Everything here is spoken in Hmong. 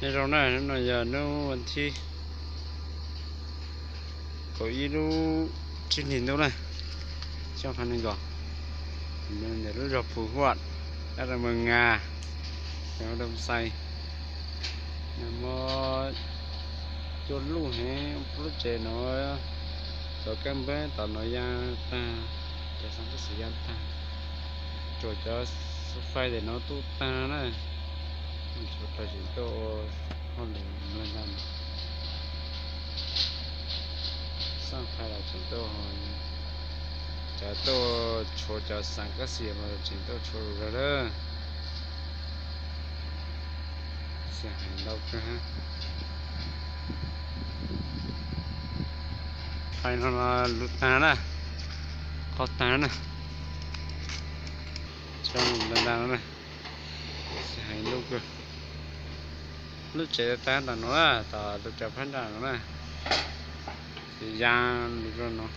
Nyob zoo na, hnub no yog hnub vas thib kaum ib lub tsib hlis ntuj na, xyoo ob phav nees nkaum, ntawm lub zos Phu Huam, dab Roo Npas Ngas, xeev Roo Xais. Nag hmo cuaj luj heev, lub tsev no cov kab npab tom no ya tag, cov xeev kab xis ya tag, tsuas cov xub faib ntawm no tuaj tag na. Tshuav rau tseem tuaj ua hauj lwm nplag ntag. Xab phais los tseem tuaj, cov tuaj tshuav cov xeev kab xis los tseem tuaj tshuav lawm. Xia hais ntau kawg. Phais no los lug tag na, qhov tag na, tso ntag ntag no na. Xia hais ntau kawg. Lub tsev tag tom no na, tom lub tsev phab nrad no na, ces ya lug rau no.